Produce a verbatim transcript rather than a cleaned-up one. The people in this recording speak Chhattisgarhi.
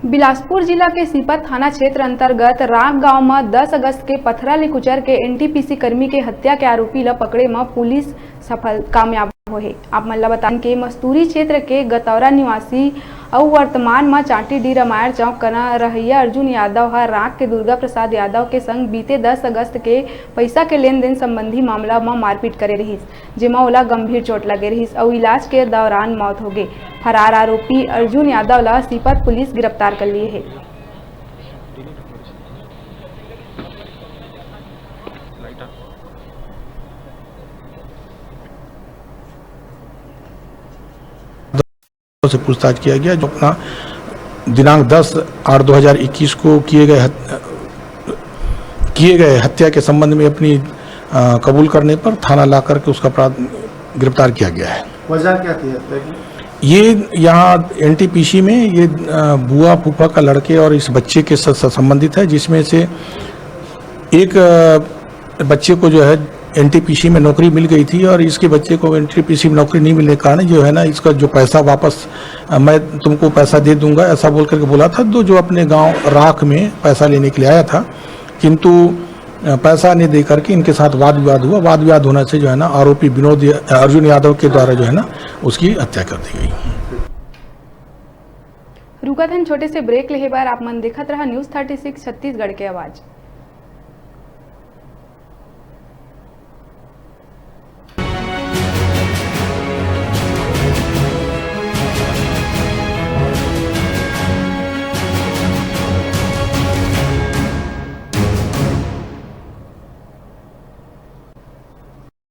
बिलासपुर जिला के सीपत थाना क्षेत्र अंतर्गत रांक गांव म दस अगस्त के पथरा ले कुचर के एनटीपीसी कर्मी के हत्या के आरोपी ल पकड़े म पुलिस सफल कामयाब होहे। आप मन ल बतान के मस्तूरी क्षेत्र के गतौरा निवासी अउ वर्तमान म चांटी डी रामायण चौक कना रहइया अर्जुन यादव ह रांक के दुर्गा प्रसाद यादव के संग बीते दस अगस्त के पइसा के लेन देन संबंधी मामला म मारपीट करे रिहिस, जेमा ओला गंभीर चोट लगे रिहिस अउ इलाज के दौरान मौत होगे। फरार आरोपी अर्जुन यादव ला सीपत पुलिस गिरफ्तार कर लिए हे। से पूछताछ किया गया, जो अपना दिनांक दस आठ दो हज़ार इक्कीस को किए गए हत-, किए गए हत्या के संबंध में अपनी, अ, कबूल करने पर थाना ला करके उसका अपराध गिरफ्तार किया गया है। वजह क्या थी हत्या की? ये यहाँ एनटीपीसी में ये, अ, बुआ फूफा का लड़के और इस बच्चे के स-, स-, संबंधित है, जिसमें से एक, अ, बच्चे को जो है एनटीपीसी में नौकरी मिल गई थी और इसके बच्चे को एनटीपीसी में नौकरी नहीं मिलने के कारण जो है ना, इसका जो पैसा वापस, अ, मैं तुमको पैसा दे दूंगा, ऐसा बोल करके बोला था। तो जो अपने गांव राख में पैसा लेने के लिए आया था, किंतु, अ, पैसा नहीं दे करके इनके साथ वाद विवाद हुआ। वाद विवाद होने से जो है ना, आरोपी विनोद या-, अर्जुन यादव के द्वारा जो है ना, उसकी हत्या कर दी गई। रुकत हन छोटे से ब्रेक लेहे बर। आप मन देखत रहा न्यूज़ थर्टी सिक्स छत्तीसगढ़ के आवाज़।